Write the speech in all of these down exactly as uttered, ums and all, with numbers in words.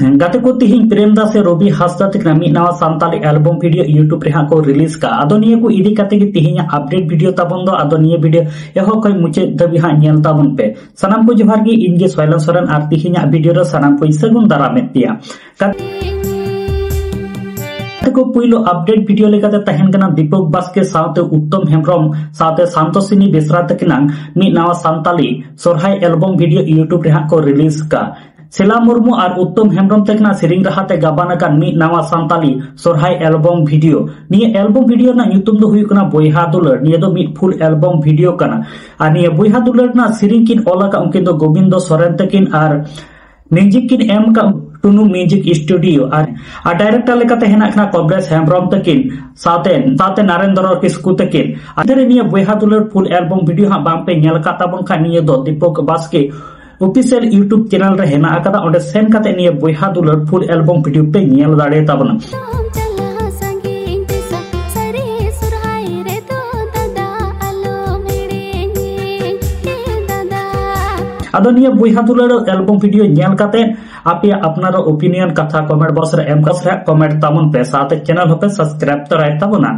ᱜᱟᱛᱮ ᱠᱚ, ᱛᱤᱦᱤᱧ ᱯᱨᱮᱢ ᱫᱟᱥ ᱥᱮ ᱨᱚᱵᱤ ᱦᱟᱸᱥᱫᱟ ᱛᱟᱹᱠᱤᱱᱟᱜ ᱢᱤᱫ ᱱᱟᱣᱟ ᱥᱟᱱᱛᱟᱞᱤ ᱟᱞᱵᱚᱢ ᱵᱷᱤᱰᱤᱭᱳ YouTube ᱨᱮ ᱦᱟᱸᱜ ᱠᱚ ᱨᱤᱞᱤᱡᱽ ᱠᱟᱜᱼᱟ᱾ ᱟᱫᱚ ᱱᱤᱭᱟᱹ ᱠᱚ ᱤᱫᱤ ᱠᱟᱛᱮ ᱜᱮ ᱛᱤᱦᱤᱧᱟᱜ ᱟᱯᱰᱮᱴ ᱵᱷᱤᱰᱤᱭᱳ ᱛᱟᱵᱚᱱ ᱫᱚ᱾ ᱟᱫᱚ ᱱᱤᱭᱟᱹ ᱵᱷᱤᱰᱤᱭᱳ ᱮᱦᱚᱵ ᱠᱷᱚᱱ ᱢᱩᱪᱟᱹᱫ ᱫᱷᱟᱹᱵᱤᱡ ᱦᱟᱸᱜ ᱧᱮᱞ ᱛᱟᱵᱚᱱ ᱯᱮ᱾ ᱥᱟᱱᱟᱢ ᱠᱚ ᱡᱚᱦᱟᱨ ᱜᱮ, ᱤᱧ ᱜᱮ ᱥᱚᱭᱞᱚᱱ ᱥᱚᱨᱮᱱ, ᱟᱨ ᱛᱤᱦᱤᱧᱟᱜ ᱵᱷᱤᱰᱤᱭᱳ ᱨᱮ ᱥᱟᱱᱟᱢ ᱠᱚᱧ ᱥᱟᱹᱜᱩᱱ ᱫᱟᱨᱟᱢᱮᱫ ᱯᱮᱭᱟ᱾ ᱜᱟᱛᱮ ᱠᱚ, ᱯᱩᱭᱞᱩ ᱟᱯᱰᱮᱴ ᱵᱷᱤᱰᱤᱭᱳ ᱞᱮᱠᱟᱛᱮ ᱛᱟᱦᱮᱱ ᱠᱟᱱᱟ ᱫᱤᱯᱚᱠ ᱵᱟᱥᱠᱮ ᱥᱟᱶᱛᱮ ᱩᱛᱛᱚᱢ ᱦᱮᱢᱵᱨᱚᱢ ᱥᱟᱶᱛᱮ ᱥᱟᱱᱛᱚᱥᱤᱱᱤ ᱵᱮᱥᱨᱟ ᱛᱟᱹᱠᱤᱱᱟᱜ ᱢᱤᱫ ᱱᱟᱣᱟ ᱥᱟᱱᱛᱟᱞᱤ ᱥᱚᱨᱦᱟᱭ ᱟᱞᱵᱚᱢ ᱵᱷᱤᱰᱤᱭᱳ YouTube ᱨᱮ ᱦᱟᱸᱜ ᱠᱚ ᱨᱤᱞᱤᱡᱽ ᱠᱟᱜᱼᱟ᱾ ᱥᱮᱞᱟ ᱢᱩᱨᱢᱩ ᱟᱨ ᱩᱛᱛᱚᱢ ᱦᱮᱢᱵᱨᱚᱢ ᱛᱟᱹᱠᱤᱱᱟᱜ ᱥᱮᱨᱮᱧ ᱨᱟᱦᱟ ᱛᱮ ᱜᱟᱵᱟᱱ ᱟᱠᱟᱱ ᱢᱤᱫ ᱱᱟᱣᱟ ᱥᱟᱱᱛᱟᱞᱤ ᱥᱚᱨᱦᱟᱭ ᱟᱞᱵᱚᱢ ᱵᱷᱤᱰᱤᱭᱳ᱾ ᱱᱤᱭᱟᱹ ᱟᱞᱵᱚᱢ ᱵᱷᱤᱰᱤᱭᱳ ᱨᱮᱱᱟᱜ ᱧᱩᱛᱩᱢ ᱫᱚ ᱦᱩᱭᱩᱜ ᱠᱟᱱᱟ ᱵᱚᱭᱦᱟ ᱫᱩᱞᱟᱹᱲ᱾ ᱱᱤᱭᱟᱹ ᱫᱚ ᱢᱤᱫ ᱯᱷᱩᱞ ᱟᱞᱵᱚᱢ ᱵᱷᱤᱰᱤᱭᱳ ᱠᱟᱱᱟ᱾ ᱟᱨ ᱱᱤᱭᱟᱹ ᱵᱚᱭᱦᱟ ᱫᱩᱞᱟᱹᱲ ᱨᱮᱱᱟᱜ ᱥᱮᱨᱮᱧ ᱠᱤᱱ ᱚᱞ ᱟᱠᱟᱫ ᱩᱱᱠᱤᱱ ᱫᱚ ᱜᱳᱵᱤᱱᱫᱚ ᱥᱚᱨᱮᱱ ᱛᱟᱹᱠᱤᱱ ᱟᱨ ᱢᱤᱣᱡᱤᱠ ᱠᱤᱱ ᱮᱢ ᱟᱠᱟᱫ ᱴᱩᱱᱩ ᱢᱤᱣᱡᱤᱠ ᱥᱴᱩᱰᱤᱭᱳ᱾ ᱟᱨ, ᱟᱨ ᱰᱟᱭᱨᱮᱠᱴᱚᱨ ᱞᱮᱠᱟᱛᱮ ᱦᱮᱱᱟᱜ ᱠᱤᱱᱟ ᱠᱚᱢᱞᱮᱥ ᱦᱮᱢᱵᱨᱚᱢ ᱛᱟᱹᱠᱤᱱ ᱥᱟᱶᱛᱮ, ᱥᱟᱶᱛᱮ ᱱᱟᱨᱮᱱᱫᱨᱚ ᱠᱤᱥᱠᱩ ᱛᱟᱹᱠᱤᱱ᱾ ᱟᱨ ᱱᱤᱭᱟᱹ ᱵᱚᱭᱦᱟ ᱫᱩᱞᱟᱹᱲ ᱯᱷᱩᱞ ᱟᱞᱵᱚᱢ ᱵᱷᱤᱰᱤᱭᱳ ᱦᱟᱸᱜ ᱵᱟᱝ ᱯᱮ ᱧᱮᱞ ᱟᱠᱟᱫ ᱛᱟᱵᱚᱱ ᱠᱷᱟᱱ, ᱱᱤᱭᱟᱹ ᱫᱚ ᱫᱤᱯᱚᱠ ᱵᱟᱥᱠᱮ ᱚᱯᱷᱤᱥᱤᱭᱟᱞ YouTube ᱪᱮᱱᱮᱞ ᱨᱮ ᱦᱮᱱᱟᱜ ᱟᱠᱟᱫᱟ᱾ ᱚᱸᱰᱮ ᱥᱮᱱ ᱠᱟᱛᱮ ᱱᱤᱭᱟᱹ ᱵᱚᱭᱦᱟ ᱫᱩᱞᱟᱹᱲ ᱯᱷᱩᱞ ᱟᱞᱵᱚᱢ ᱵᱷᱤᱰᱤᱭᱳ ᱯᱮ ᱧᱮᱞ ᱫᱟᱲᱮ ᱛᱟᱵᱚᱱᱟ᱾ ᱪᱟᱞᱟᱜ ᱥᱟᱺᱜᱤᱧ ᱛᱤᱥ ᱥᱟᱹᱨᱤ ᱥᱚᱨᱦᱟᱭ ᱨᱮᱫᱚ ᱫᱟᱫᱟ ᱟᱞᱚᱢ ᱦᱤᱲᱤᱧ, ᱫᱟᱫᱟ᱾ ᱟᱫᱚ ᱱᱤᱭᱟᱹ ᱵᱚᱭᱦᱟ ᱫᱩᱞᱟᱹᱲ ᱟᱞᱵᱚᱢ ᱵᱷᱤᱰᱤᱭᱳ ᱧᱮᱞ ᱠᱟᱛᱮ ᱟᱯᱮᱭᱟᱜ ᱟᱯᱱᱟᱨᱟᱜ ᱚᱯᱤᱱᱤᱭᱚᱱ ᱠᱟᱛᱷᱟ ᱠᱚᱢᱮᱱᱴ ᱵᱚᱠᱥ ᱨᱮ ᱮᱢ ᱠᱟᱛᱮ ᱠᱚᱢᱮᱱᱴ ᱛᱟᱵᱚᱱ ᱯᱮ, ᱥᱟᱶᱛᱮ ᱪᱮᱱᱮᱞ ᱦᱚᱸᱯᱮ ᱥᱟᱵᱥᱠᱨᱟᱭᱤᱵ ᱛᱚᱨᱟᱭ ᱛᱟᱵᱚᱱᱟ᱾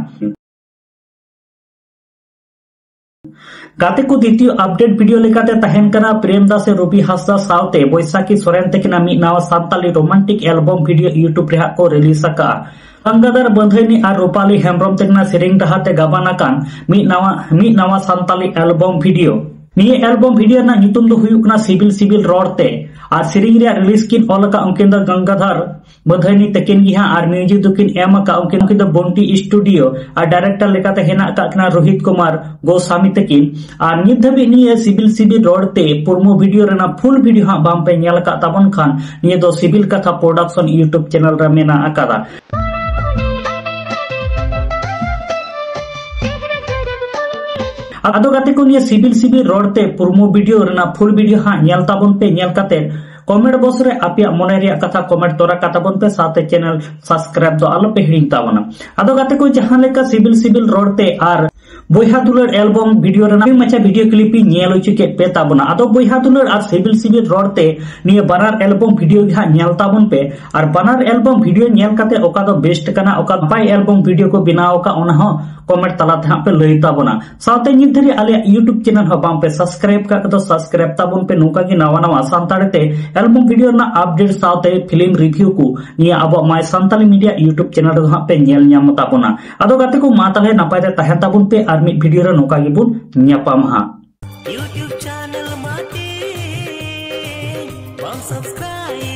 ᱜᱟᱛᱮ ᱠᱚ, ᱫᱤᱛᱤᱭᱚ ᱟᱯᱰᱮᱴ ᱵᱷᱤᱰᱤᱭᱳ ᱞᱮᱠᱟᱛᱮ ᱛᱟᱦᱮᱱ ᱠᱟᱱᱟ ᱯᱨᱮᱢ ᱫᱟᱥ ᱥᱮ ᱨᱚᱵᱤ ᱦᱟᱸᱥᱫᱟ ᱥᱟᱶᱛᱮ ᱵᱳᱭᱥᱟᱠᱷᱤ ᱥᱚᱨᱮᱱ ᱛᱟᱹᱠᱤᱱᱟᱜ ᱢᱤᱫ ᱱᱟᱣᱟ Santali romantic album video YouTube ᱨᱮ ᱦᱟᱸᱜ ᱠᱚ ᱨᱤᱞᱤᱡᱽ ᱟᱠᱟᱫᱼᱟ᱾ ᱜᱟᱝᱜᱟᱫᱷᱟᱨ ᱵᱟᱹᱫᱷᱟᱹᱭᱱᱤ ᱟᱨ ᱨᱩᱯᱟᱞᱤ ᱦᱮᱢᱵᱨᱚᱢ ᱛᱟᱹᱠᱤᱱᱟᱜ ᱥᱮᱨᱮᱧ ᱨᱟᱦᱟ ᱛᱮ ᱜᱟᱵᱟᱱ ᱟᱠᱟᱱ ᱢᱤᱫ ᱱᱟᱣᱟ, ᱢᱤᱫ ᱱᱟᱣᱟ ᱥᱟᱱᱛᱟᱞᱤ ᱟᱞᱵᱚᱢ ᱵᱷᱤᱰᱤᱭᱳ᱾ ᱱᱤᱭᱟᱹ ᱟᱞᱵᱚᱢ ᱵᱷᱤᱰᱤᱭᱳ ᱨᱮᱱᱟᱜ ᱧᱩᱛᱩᱢ ᱫᱚ ᱦᱩᱭᱩᱜ ᱠᱟᱱᱟ ᱥᱤᱵᱤᱞ ᱥᱤᱵᱤᱞ ᱨᱚᱲ ᱛᱮ, ᱟᱨ ᱥᱮᱨᱮᱧ ᱨᱮᱭᱟᱜ ᱨᱤᱞᱤᱡᱽ ᱠᱤᱱ ᱚᱞ ᱟᱠᱟᱫ ᱩᱱᱠᱤᱱ ᱫᱚ ᱜᱟᱝᱜᱟᱫᱷᱟᱨ ᱵᱟᱹᱫᱷᱟᱹᱭᱱᱤ ᱛᱟᱹᱠᱤᱱ ᱜᱮ ᱦᱟᱸᱜ, ᱟᱨ ᱢᱤᱣᱡᱤᱠ ᱫᱚᱠᱤᱱ ᱮᱢ ᱟᱠᱟᱫ ᱩᱱᱠᱤᱱ, ᱩᱱᱠᱤᱱ ᱫᱚ ᱵᱚᱱᱴᱤ ᱥᱴᱩᱰᱤᱭᱳ, ᱟᱨ ᱰᱟᱭᱨᱮᱠᱴᱚᱨ ᱞᱮᱠᱟᱛᱮ ᱦᱮᱱᱟᱜ ᱟᱠᱟᱫ ᱠᱤᱱᱟ ᱨᱳᱦᱤᱛ ᱠᱩᱢᱟᱨ ᱜᱳᱥᱟᱢᱤ ᱛᱟᱹᱠᱤᱱ᱾ ᱟᱨ ᱱᱤᱛ ᱫᱷᱟᱹᱵᱤᱡ ᱱᱤᱭᱟᱹ ᱥᱤᱵᱤᱞ ᱥᱤᱵᱤᱞ ᱨᱚᱲ ᱛᱮ ᱯᱨᱳᱢᱳ ᱵᱷᱤᱰᱤᱭᱳ ᱨᱮᱱᱟᱜ ᱯᱷᱩᱞ ᱵᱷᱤᱰᱤᱭᱳ ᱦᱟᱸᱜ ᱵᱟᱝ ᱯᱮ ᱧᱮᱞ ᱟᱠᱟᱫ ᱛᱟᱵᱚᱱ ᱠᱷᱟᱱ, ᱱᱤᱭᱟᱹ ᱫᱚ ᱥᱤᱵᱤᱞ ᱠᱟᱛᱷᱟ ᱯᱨᱚᱰᱟᱠᱥᱚᱱ YouTube ᱪᱮᱱᱮᱞ ᱨᱮ ᱢᱮᱱᱟᱜ ᱟᱠᱟᱫᱟ᱾ ᱟᱫᱚ ᱜᱟᱛᱮ ᱠᱚ, ᱱᱤᱭᱟᱹ ᱥᱤᱵᱤᱞ ᱥᱤᱵᱤᱞ ᱨᱚᱲ ᱛᱮ ᱯᱨᱳᱢᱳ ᱵᱷᱤᱰᱤᱭᱳ ᱨᱮᱱᱟᱜ ᱯᱷᱩᱞ ᱵᱷᱤᱰᱤᱭᱳ ᱦᱟᱸᱜ ᱧᱮᱞ ᱛᱟᱵᱚᱱ ᱯᱮ᱾ ᱧᱮᱞ ᱠᱟᱛᱮ Comment box ᱨᱮ ᱟᱯᱮᱭᱟᱜ ᱢᱚᱱᱮ ᱨᱮᱭᱟᱜ ᱠᱟᱛᱷᱟ comment ᱛᱚᱨᱟ ᱠᱟᱛᱟ ᱵᱚᱱ ᱯᱮ, ᱥᱟᱶᱛᱮ channel subscribe ᱫᱚ ᱟᱞᱚ ᱯᱮ ᱦᱤᱲᱤᱧ ᱛᱟᱵᱚᱱᱟ᱾ ᱟᱫᱚ ᱜᱟᱛᱮ ᱠᱚ, ᱡᱟᱦᱟᱸ ᱞᱮᱠᱟ ᱥᱤᱵᱤᱞ ᱥᱤᱵᱤᱞ ᱨᱚᱲ ᱛᱮ ᱟᱨ ᱵᱚᱭᱦᱟ ᱫᱩᱞᱟᱹᱲ album video ᱨᱮᱱᱟᱜ ᱢᱟᱪᱷᱟ video clip ᱤᱧ ᱧᱮᱞ ᱦᱚᱪᱚ ᱠᱮᱫ ᱯᱮ ᱛᱟᱵᱚᱱᱟ᱾ ᱟᱫᱚ ᱵᱚᱭᱦᱟ ᱫᱩᱞᱟᱹᱲ ᱟᱨ ᱥᱤᱵᱤᱞ ᱥᱤᱵᱤᱞ ᱨᱚᱲ ᱛᱮ ᱱᱤᱭᱟᱹ ᱵᱟᱱᱟᱨ album video ᱜᱮ ᱦᱟᱸᱜ ᱧᱮᱞ ᱛᱟᱵᱚᱱ ᱯᱮ, ᱟᱨ ᱵᱟᱱᱟᱨ album video ᱧᱮᱞ ᱠᱟᱛᱮ ᱚᱠᱟ ᱫᱚ best ᱠᱟᱱᱟ, ᱚᱠᱟ ᱱᱟᱯᱟᱭ album video ᱠᱚ ᱵᱮᱱᱟᱣ ᱟᱠᱟᱫ, ᱚᱱᱟ ᱦᱚᱸ comment ᱛᱟᱞᱟ ᱛᱮ ᱦᱟᱸᱜ ᱯᱮ ᱞᱟᱹᱭ ᱛᱟᱵᱚᱱᱟ᱾ ᱥᱟᱶᱛᱮ ᱱᱤᱛ ᱫᱷᱟᱹᱨᱤᱡ ᱟᱞᱮᱭᱟᱜ YouTube channel ᱦᱚᱸ ᱵᱟᱝ ᱯᱮ subscribe ᱠᱟᱜ ᱠᱷᱟᱡ ᱫᱚ subscribe ᱛᱟᱵᱚᱱ ᱯᱮ᱾ ᱱᱚᱝᱠᱟ ᱜᱮ ᱱᱟᱣᱟ ᱱᱟᱣᱟ ᱥᱟᱱᱛᱟᱲᱤ ᱛᱮ album video ᱨᱮᱱᱟᱜ update ᱥᱟᱶᱛᱮ film review ᱠᱚ ᱱᱤᱭᱟᱹ ᱟᱵᱚᱣᱟᱜ My Santali Media YouTube channel ᱨᱮᱫᱚ ᱦᱟᱸᱜ ᱯᱮ ᱧᱮᱞ ᱧᱟᱢ ᱛᱟᱵᱚᱱᱟ᱾ ᱟᱫᱚ ᱜᱟᱛᱮ ᱠᱚ, ᱢᱟ ᱛᱟᱦᱞᱮ ᱱᱟᱯᱟᱭ ᱛᱮ ᱛᱟᱦᱮᱱ ᱛᱟᱵᱚᱱ ᱯᱮ, ᱟᱨ ᱢᱤᱫ video ᱨᱮ ᱱᱚᱝᱠᱟ ᱜᱮᱵᱚᱱ ᱧᱟᱯᱟᱢᱟ ᱦᱟᱸᱜ᱾ YouTube channel ᱢᱟᱴᱤ ᱵᱟᱢ subscribe